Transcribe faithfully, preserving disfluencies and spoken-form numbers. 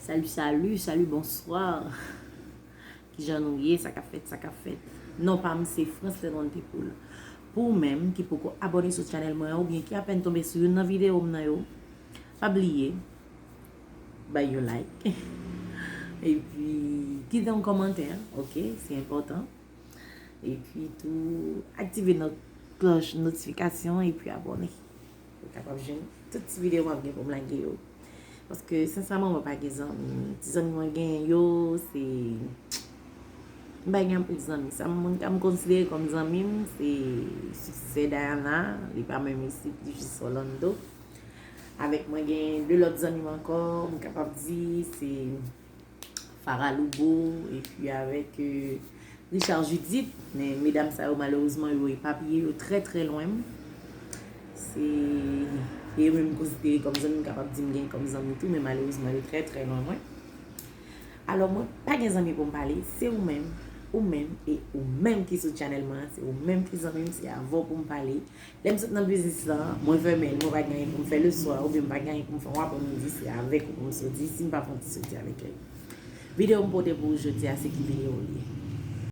Salut, salut, salut, bonsoir. Kijan nou ye? Sa k ap fèt, sa k ap fèt? Non pa m se Frans Fernand Tepoul. Pou ou menm ki poko abòne sou channel mwen an oubyen ki apèn tonbe sou youn nan videyo m nan yo, pa bliye bay yon like. Epi kite yon kòmantè, ok? Se enpòtan. Epi tou aktive not klòch notifikasyon epi abòne. Ou kapab jwenn tout ti videyo m ap gen pou m lage yo. Paske sensèman mwen pa gen zanmi. Ti zanmi mwen gen yo se m pa gen anpil zanmi. Sa moun ka m konsidere kòm zanmi m se Succès Diana, li pa menm isit, li jis Orlando. Avèk mwen gen de lòt zanmi m ankò, m kapab di se Farah Loubo, epi avèk euh, Richard Judith, men medam sa yo malerezman yo epapiye, yo trè trè lwen m. Se e yo menm konsidere kòm zanmi, m kapab di m gen kòm zanmi tou, men malerezman yo trè trè lwen mwen. Alò mwen pa gen zanmi pou m pale, se ou menm, ou menm e ou menm ki sou channel mwen an, se ou menm ki zanmi m, se avè w pou m pale. Lè m sot nan biznis lan, mwen fèmen l, mwen pa gen anyen pou m fè leswa, oubyen m pa gen anyen pou m fè yon aprèmidi, se avèk ou pou m soti, si m pa fè yon ti soti avèk li. Videyo m pote pou ou jodi a, se ki videyo l ye?